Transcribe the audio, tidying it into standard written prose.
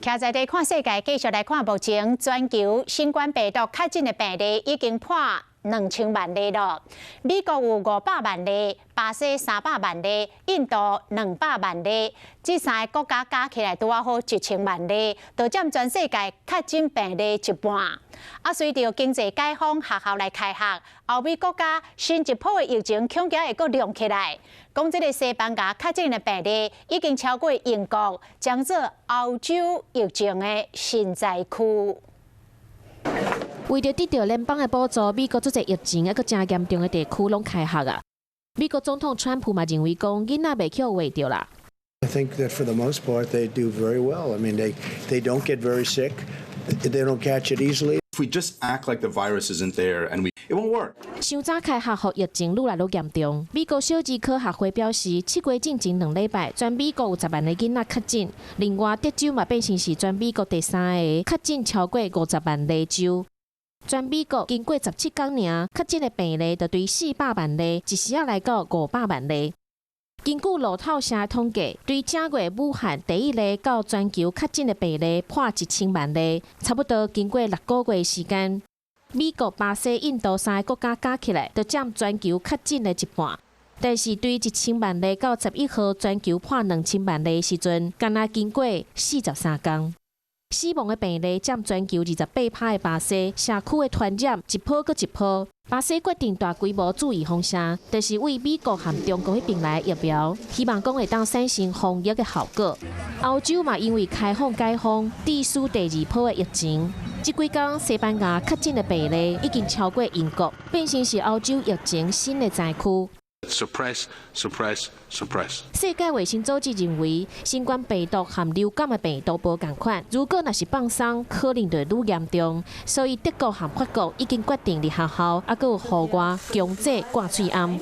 徛在地看世界，繼續來看目前全球新冠病毒確診的病例已經破2000萬例了。美國有500萬例，巴西300萬例，印度200萬例，這三个國家加起來拄仔好1000萬例，就佔全世界確診病例一半。啊，隨著經濟解封，學校來開學，歐美國家新一波的疫情恐驚會閣隆起來。講這个西班牙確診的病例已經超過英國，將做歐洲疫情的新災區。為著得著聯邦的補助，美國足濟疫情猶閣誠嚴重的地區攏開學啊。美國總統川普嘛認為講，囡仔袂去予穢著啦。 I think that for the most part they do very well. I mean, they don't get very sick. They don't catch it easily. If we just act like the virus isn't there and it won't work. 傷早開學，予疫情愈來愈嚴重。美國小兒科學會表示，7月進前2禮拜，全美國有10萬个囡仔確診。另外，德州嘛變成是全美國第三个確診超過50萬例州。全美國經過17工爾，確診的病例就對400萬例，一時仔來到500萬例。根據路透社統計，對正月武漢第一例到全球確診的病例破1000萬例，差不多經過6個月時間。美國、巴西、印度三个國家加起來，就佔全球確診的一半。但是對1000萬例到11號全球破2000萬例時陣，干焦經過43工。死亡的病例佔全球28%的巴西，社區的傳染一波閣一波。巴西決定大規模注預防射，就是對美國和中國彼爿來的疫苗，希望講會當產生防疫的效果。歐洲嘛，因為開放解封，致使第二波的疫情。這幾工西班牙確診的病例已經超過英國，變成是歐洲疫情新的災區。 Suppress, suppress, suppress。世界衛生組織認為，新冠病毒和流感的病毒無仝款，如果若是放鬆，可能就會愈嚴重。所以德國和法國已經決定佇學校，猶閣有戶外強制掛喙罨。